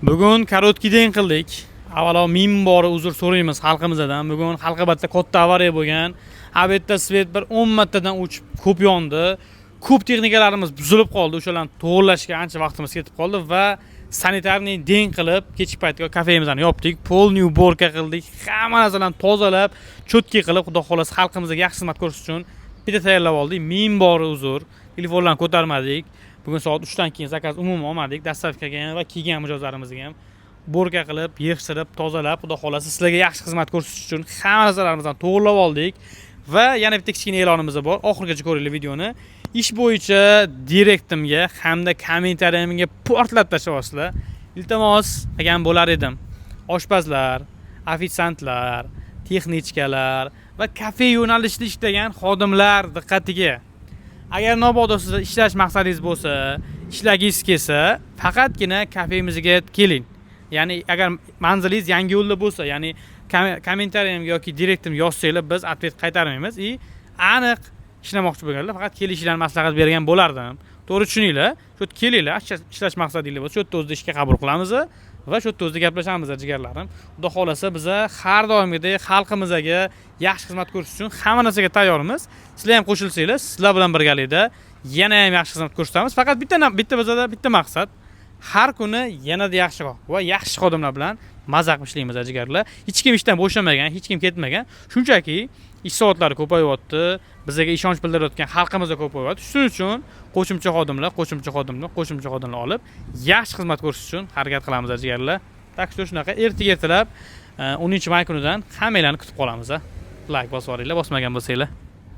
Bugun короткий день qildik. Avvalo ming bor uzr so'raymiz xalqimizdan. Bugun Xalqobodda katta avariya bo'lgan. Обед da свет bir 10 martadan o'chib, ko'p yondi. Ko'p texnikalarimiz buzilib qoldi. O'shalarni to'g'irlashga ancha vaqtimiz ketib qoldi va санитарный день qilib, kechki paytga kafemizni yopdik. Полный уборка qildik. Hamma narsalarni tozalab, чётко qilib, Xudo xohlasa, xalqimizga yaxshi xizmat ko'rsatish uchun bitta tayyorlab oldik. Ming bor uzr. Telefonlarni ko'tarmadik. Bugun soat 3 dan keyin заказ umuman olmadik. Доставка ga ham va kelgan mijozlarimizga ham уборка qilib, yig'ishtirib, tozalab, Xudo xohlasa, sizlarga yaxshi xizmat ko'rsatish uchun hamma narsalarimizni to'g'irlab oldik. Va yana bitta kichkina e'lonimiz bor. Oxirigacha ko'ringlar videoni. Ish bo'yicha direktimga hamda kommentariyamga portlab tashlayapsizlar. Iltimos qilgan bo'lar edim. Oshpazlar, ofitsiantlar, техничка lar va kafe yo'nalishida ishlagan xodimlar diqqatiga. Agar mabodo sizda ishlash maqsadingiz bo'lsa, ishlagingiz kelsa, faqatgina kafemizga keling. Ya'ni agar manzilingiz Yangiyo'lda bo'lsa, ya'ni kommentariyamga yoki direktimga yozsanglar, biz ответ qaytarmaymiz. И aniq ishlamoqchi bo'lganlar faqat kelishinglarni maslahat bergan bo'lardim. To'g'ri tushuninglar. Shu yerga kelinglar, ishlash maqsadinglar bo'lsa, shu yerda o'zida ishga qabul qilamiz va shu yerda o'zida gaplashamiz, jigarlarim. Xudo xohlasa, biza har doimgidek xalqimizga yaxshi xizmat ko'rsatish uchun hamma narsaga tayyormiz. Sizlar ham qo'shilsanglar, sizlar bilan birgalikda yana ham yaxshi xizmat ko'rsatamiz. Faqat bitta bizada bitta maqsad: har kuni yanada yaxshiroq va yaxshi xodimlar bilan maza qilib ishlaymiz, jigarlar. Hech kim ishdan bo'shamagan, hech kim ketmagan. Shunchaki ish soatlari ko'payyapti, bizga ishonch bildirayotgan xalqimiz da ko'payyapti. Shuning uchun qo'shimcha xodimlar, qo'shimcha xodimlar, qo'shimcha xodimlar olib, yaxshi xizmat ko'rsatish uchun harakat qilamiz, jigarlar. Так что shunaqa, ertaga ertalab 10 may kunidan hammanglarni kutib qolamiz. Layk bosib yuboringlar, bosmagan bo'lsanglar.